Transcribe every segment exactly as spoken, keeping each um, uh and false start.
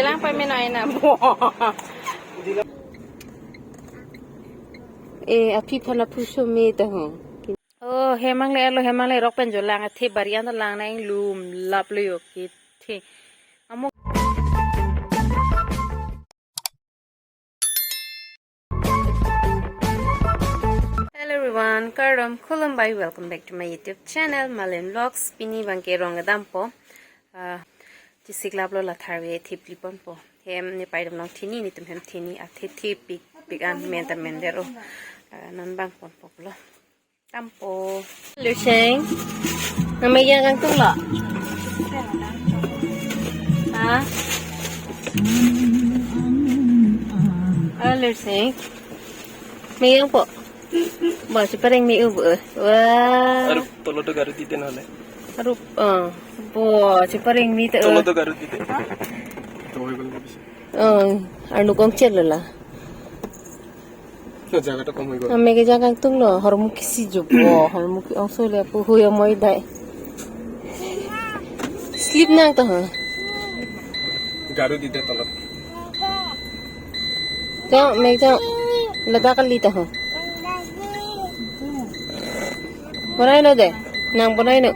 Chelang pame noi na. E, aphi aphan aphu shome ta ho. Oh, hem nangle lo, hem nangle rok pen jo lang, athe bari an lang na inglum lap lo yo kethe. Amo. Hello everyone, kardom, khulumbai, welcome back to my YouTube channel, Malin Vlogs. Pini abangke rong kedampo. Ah, chesik lap lo, la tharve thip li ponpo. Hem ne paidam long thini, netum hem thini, athe thip pik pik an men ta men der o. Ah, non bang ponpo lo. Dampo. Lurseng. Nang mek jang kangtung lo? Ha? Oh, Lurseng. Mek jangpo. Bo, chepareng me-o bo. Wah. Arup, tolo do garu titen hole. Arup, ah. Bo, chepareng me te. Tolo do garu titen. Oh, arnu kongchel lo la. Na jaga ta kom hoi go. Nang mek jang kangtung lo, hormu kisi jubo, hormu ke-ongso le pu hui amoi dai. Sleep nang ta ha. Garu tite tolo. Jang, mek jang, lada kali ta ha. Bonai no de, nang bonai no.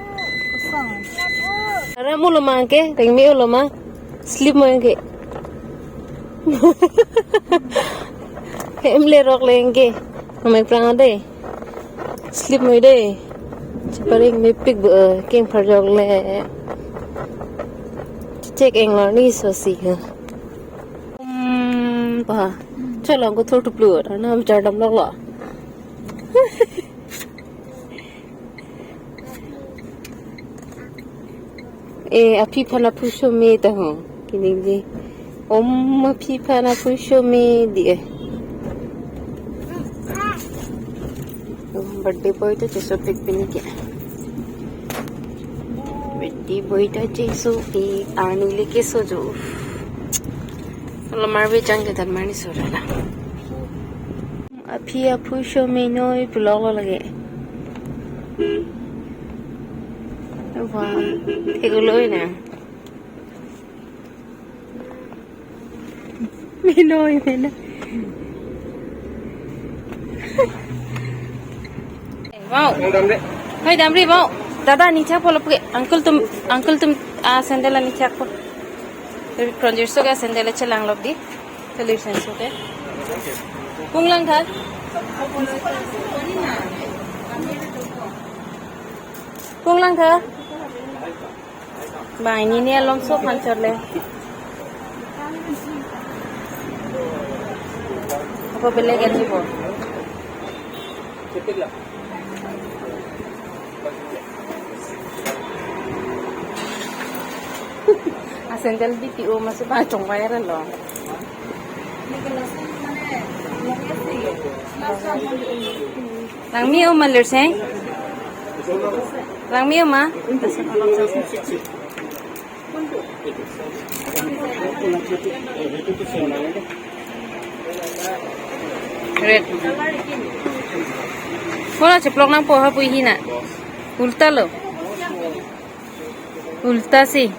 Ramu lo ma ke, reng me-o lo ma. Sleep mo ke. Hem le rok le ke. Amai prang de. Sleep mo de. Chepareng mepik bo, keng pharjok le. Chek eng lo ni so si ha. Um, pa. Cholong ko thur tuplu. Na bichar dam lok lo. E, aphi aphan aphu shome ta ho. Kiningje. Om aphi aphan aphu shome di e. Birthday boy ta cheso pik pini ke. Birthday boy ta cheso pik. Arni le keso jo. Lo mar be jang ke dan mar ni so la. Aphi aphu shome noi pulok lo lage. Wah, thek lo na. Me noi, me noi. Wow. Hoi, damri, wow. Dada, nichak po lo puke. Uncle tum, uncle tum, ah, sandal ani chak po. Pranjit so ke sandal chelang lok di. Television so ke. Punglang tha. Punglang tha. Bang, ini ni alom so phan chor le. Apa bele kan ni po? A sandal B T O masuk ba chong bayar lo. Langme-o ma Lurseng? Langme-o ma? Red. Kono cheplok nangpo ha pu hina. Ulta lo. Ulta si.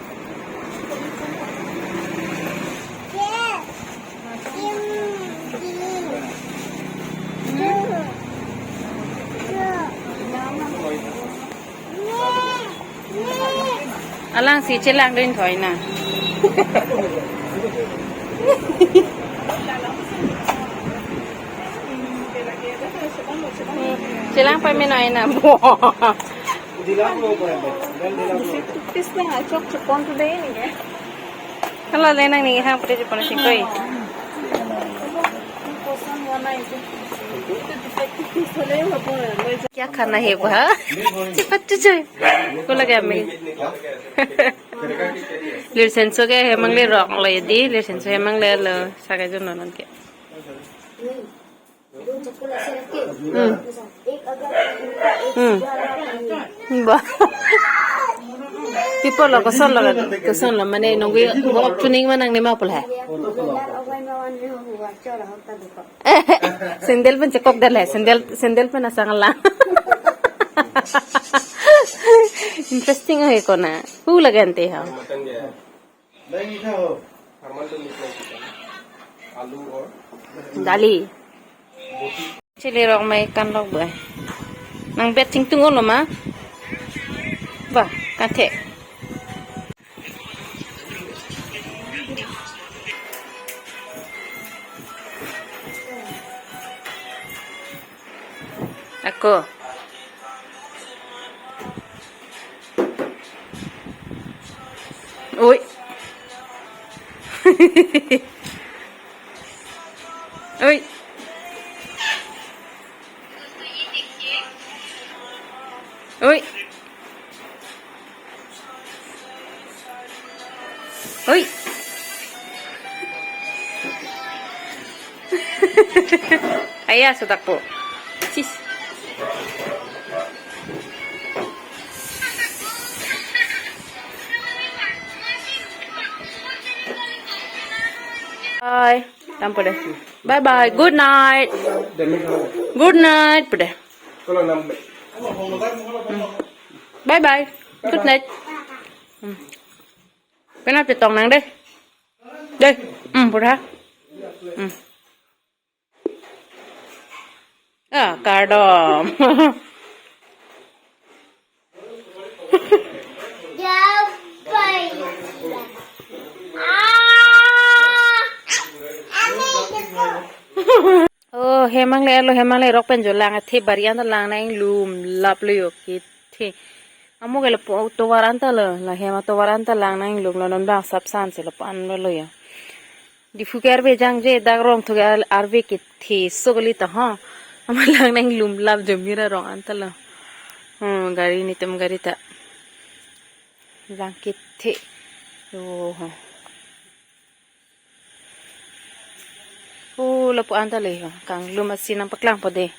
Alang si chelang rin thoi na. Chelang pame noi na. Hala le nangning hang pute chepon singkoi. Kya khana hai ba? Chepat chuchoi. Ko lage ame. Lirsenso ke hem nangle rong lo yadi, lirsenso hem nangle lo sagai jun non ke. Hmm. Hmm. Ba. Tipo lo, koson lo, koson lo, mane nunggu walk tuning ma nangne ma pula. Sandal pen chekok dal hai, sandal, sandal pen asang lang. Interesting hai kona. Hu lagante ha. Dai ni tha ho. Dali. Chili rok mai kan rok bai. Nang bet chingtung olo ma? Ba, kan the. Ako. Oi. Oi. Oi. Oi. Aya, sudak po. Sis. Bye. Tam po de. Bye bye. Good night. Good night po de. Bye bye. Good night. Hmm. Penap chetong nang de. De. Hmm, po de. Hmm. Ah, kardom. Oh, hem angle lo, hem angle rok pen jo lang, athe bari anta lang nang inglum lap lo yo kethe. Amo ke lapu tovar anta lo, la hem atovar anta lang nang inglum lo, non bang sapsan si lapu-an lo lo yo. Diphu ke arve jangje, dak Rongthu ke al-, arve kethe so kali ta ho. Ama lang nang inglum lap jo mira rong anta lo. Hmm, gari netum gari ta. Lang kethe. Oh. Oh, lapu anta le ho. Kanglum asin nangpaklang po de.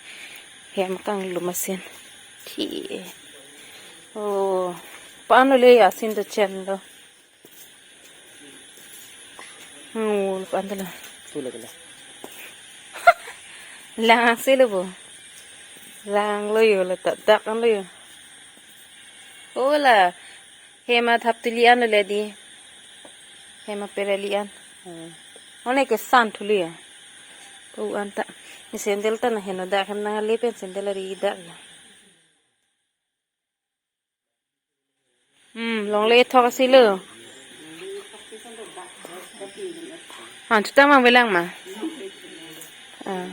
Hem kanglum asin. Thi. Oh. Pan le asin to chen do. Oh, lapu anta le. Tu le kala. Lang si lo bo. Lang lo yo, la dak dak an lo yo. Oh la. Hem athap tu li-an lo le di. Hem apere li-an. Hmm. One ke san thu li ya. Tu anta. Ni sandal ta na heno dak hem nang le pen sandal ari dak ya. Hmm, longle thok si lo. Han chuta mang belang ma. Ah.